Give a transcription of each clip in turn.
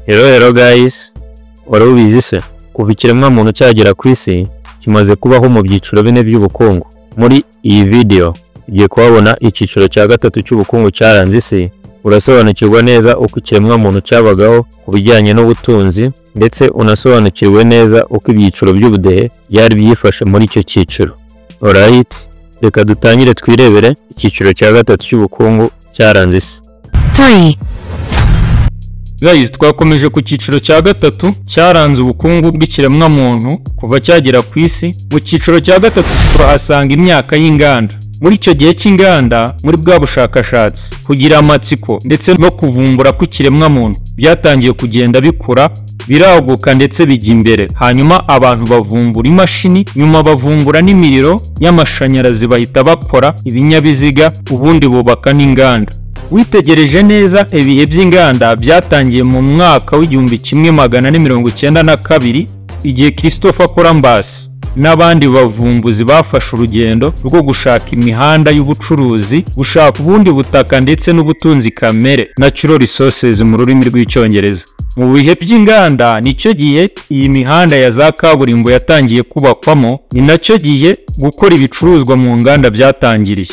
Hello hello guys, wari ubizi se? Kuva ikiremwamuntu cyagera ku isi, kimaze kubaho mu byiciro bine by'ubukungu. Muri iyi video, ugiye kuhabona icyiciro cya gatatu cy'ubukungu cyaranze isi, urasobanukirwa neza uko ikiremwamuntu cyabagaho ku bijyanye n'ubutunzi, ndetse unasobanukirwe neza uko ibyiciro by'ubudehe byari byifashe muri icyo cyiciro. Alright, reka dutangire twirebere icyiciro cya gatatu cy'ubukungu cyaranze isi. 3, Guys, twakomeje ku cyiciro cya gatatu cyaranze ubukungu bw'ikiremwamuntu kuva cyagera ku isi. Mu cyiciro cya gatatu turahasanga imyaka y'inganda. Muri icyo gihe cy'inganda, muri bwa bushakashatsi, kugira amatsiko ndetse no kuvumbura kw'ikiremwamuntu byatangiye kugenda bikura, biraguka ndetse bijya imbere. Hanyuma abantu bavumbura imashini, nyuma bavumbura n'imiriro y'amashanyarazi, bahita bakora ibinyabiziga, ubundi bubaka n'inganda. Witegereje neza, ibihe by'inganda byatangiye mu mwaka w'1492, igihe Christopher Columbus n'abandi bavumbuzi bafashe urugendo rwo gushaka imihanda y'ubucuruzi, gushaka ubundi butaka ndetse n'ubutunzi kamere, natural resources mu rurimi rw'Icyongereza. Mu bihe by'inganda nicyo gihe iyi mihanda ya za kaburimbo yatangiye kubakwamo, ni nacyo gihe gukora ibicuruzwa mu nganda byatangiriye,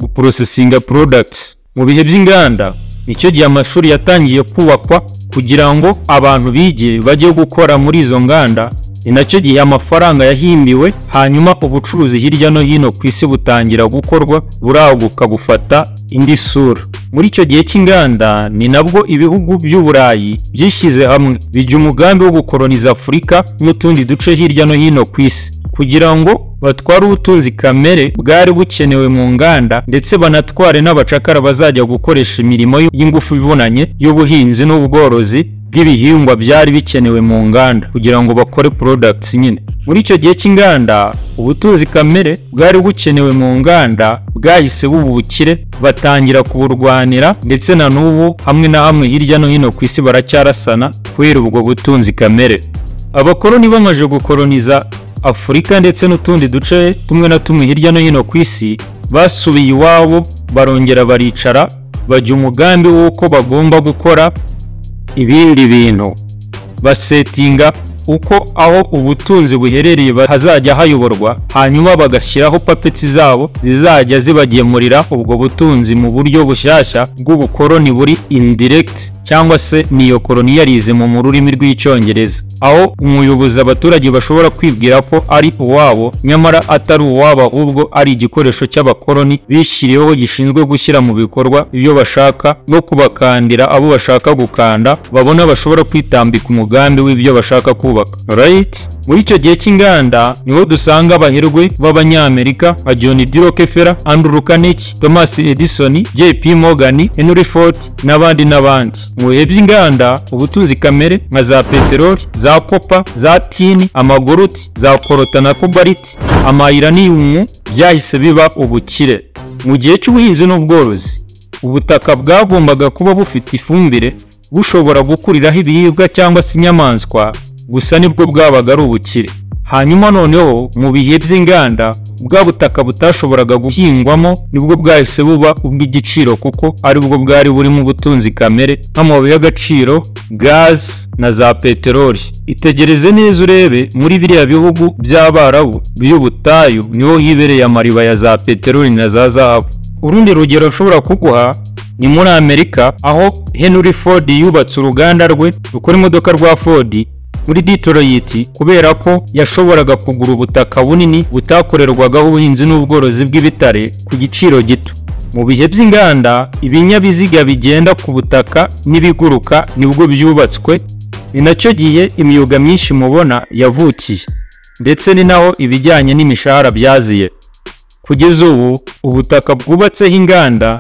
guprocessinga products. Mu bihe by'inganda nicyo gihe amashuri yatangiye kubakwa kugira ngo abantu bige bajye gukora muri izo nganda. Ni nacyo gihe amafaranga yahimbiwe, hanyuma ubucuruzi hirya no hino ku isi butangira gukorwa, buraguka, bufata indi sura. Muri icyo gihe cy'inganda ni nabwo ibihugu by'Uburayi byishyize hamwe bijya umugambi wo gukoloniza Afurika n'utundi duce hirya no hino ku isi, kugira ngo batware ubutunzi kamere bwari bukenewe mu nganda, ndetse banatware n'abacakara bazajya gukoresha imirimo y'ingufu ivunanye y'ubuhinzi n'ubworozi bw'ibihingwa byari bikenewe mu nganda kugira ngo bakore products nyine. Muri icyo gihe cy'inganda, ubutunzi kamere bwari bukenewe mu nganda bwahise buba ubukire, batangira kuburwanira, ndetse na n'ubu hamwe na hamwe hirya no hino ku isi baracyarasana kubera ubwo butunzi kamere. Abakoloni bamaze gukoloniza Afurika ndetse n'utundi duce tumwe na tumwe hirya no hino ku isi, basubiye iwabo, barongera baricara, bajya umugambi w'uko bagomba gukora ibindi bintu, basettinga uko aho ubutunzi buherereye hazajya hayoborwa, hanyuma bagashyiraho puppets zabo zizajya zibagemurira ubwo butunzi mu buryo bushyashya bw'ubukoloni buri indirect, cyangwa se neocolonialism mu rurimi rw'Icyongereza, aho umuyobozi abaturage bashobora kwibwira ko ari uwabo, nyamara atari uwabo, ahubwo ari igikoresho cy'abakoloni bishyiriyeho gishinzwe gushyira mu bikorwa ibyo bashaka no kubakandira abo bashaka gukanda, babona bashobora kwitambika umugambi w'ibyo bashaka kubaka. Right, muri icyo gihe cy'inganda niho dusanga abaherwe b'Abanyamerika nka John D. Rockefeller, Andrew Carnegie, Thomas Edison, JP Morgan, Henry Ford n'abandi n'abandi. Mu bihe by'inganda, ubutunzi kamere nka za peteroli, za copper, za tin, amagold, za coltan na cobalt, amauranium byahise biba ubukire. Mu gihe cy'ubuhinzi n'ubworozi, ubutaka bwagombaga kuba bufite ifumbire, bushobora gukuriraho ibiribwa cyangwa se inyamaswa gusa, nibwo bwabaga ari ubukire. Hanyuma noneho mu bihe by'inganda, bwa butaka butashoboraga guhingwamo nibwo bwahise buba ubw'igiciro, kuko aribwo bwari burimo ubutunzi kamere nk'amabuye y'agaciro, gaz na za peteroli. Itegereze neza urebe, muri biriya bihugu by'Abarabu by'ubutayu niho hibereye amariba ya za peteroli na za zahabu. Urundi rugero nshobora kuguha ni muri Amerika, aho Henry Ford yubatse uruganda rwe rukora imodoka rwa Ford muri Detroit, kubera ko yashoboraga kugura ubutaka bunini butakorerwagaho ubuhinzi n'ubworozi bw'ibitare ku giciro gito. Mu bihe by'inganda, ibinyabiziga bigenda ku butaka n'ibiguruka nibwo byubatswe. Ni nacyo gihe imyuga myinshi mubona yavukiye, ndetse ni naho ibijyanye n'imishahara byaziye. Kugeza ubu ubutaka bwubatseho inganda,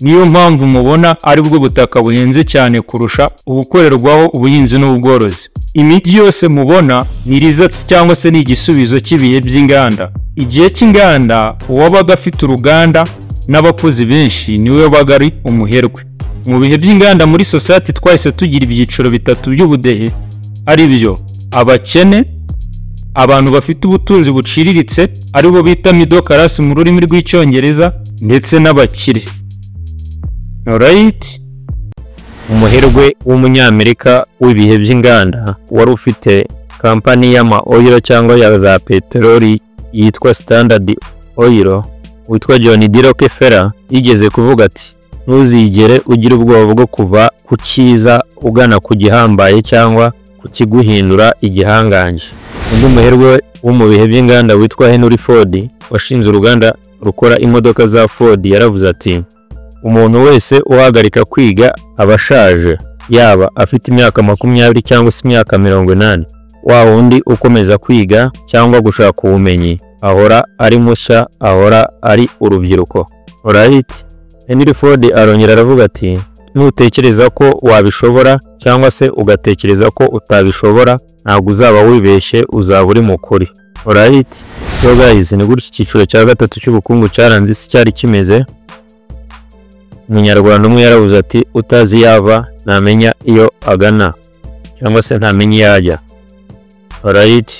niyo mpamvu mubona aribwo butaka buhenze cyane kurusha ubukorerwaho ubuhinzi n'ubworozi. Imijyi yose mubona ni results cyangwa se ni igisubizo cy'ibihe by'inganda. Igihe cy'inganda, uwabaga afite uruganda n'abakozi benshi niwe wabaga ari umuherwe. Mu bihe by'inganda, muri society twahise tugira ibyiciro bitatu by'ubudehe, ari byo: abakene, abantu bafite ubutunzi buciriritse, aribo bita middle class mu rurimi rw'Icyongereza, ndetse n'abakire. Alright. Umuherwe w'umunyamerika w'ibihe by'inganda wari ufite kampani y'ama oil cyangwa ya za peteroli yitwa Standard Oil, witwa John D. Rockefeller, yigeze kuvuga ati: "Ntuzigere ugira ubwoba bwo kuva ku cyiza ugana ku gihambaye cyangwa ku kiguhindura igihangange." Undi muherwe wo mu bihe by'inganda witwa Henry Ford, washinze uruganda rukora imodoka za Ford, yaravuze ati: "Umuntu wese uhagarika kwiga aba ashaje, yaba afite imyaka 20 cyangwa se imyaka 80. Wa wundi ukomeza kwiga cyangwa gushaka ubumenyi ahora ari mushya, ahora ari urubyiruko." Alright. Henry Ford arongera aravuga ati: "Nutekereza ko wabishobora cyangwa se ugatekereza ko utabishobora, ntabwo uzaba wibeshye, uzaba uri mu kuri." Alright. So guys, ni gutya icyiciro cya gatatu cy'ubukungu cyaranze isi cyari kimeze. Umunyarwanda umwe yaravuze ati: "Utazi yava ntamenya iyo agana, cyangwa se ntamenya iyo ajya." Alright.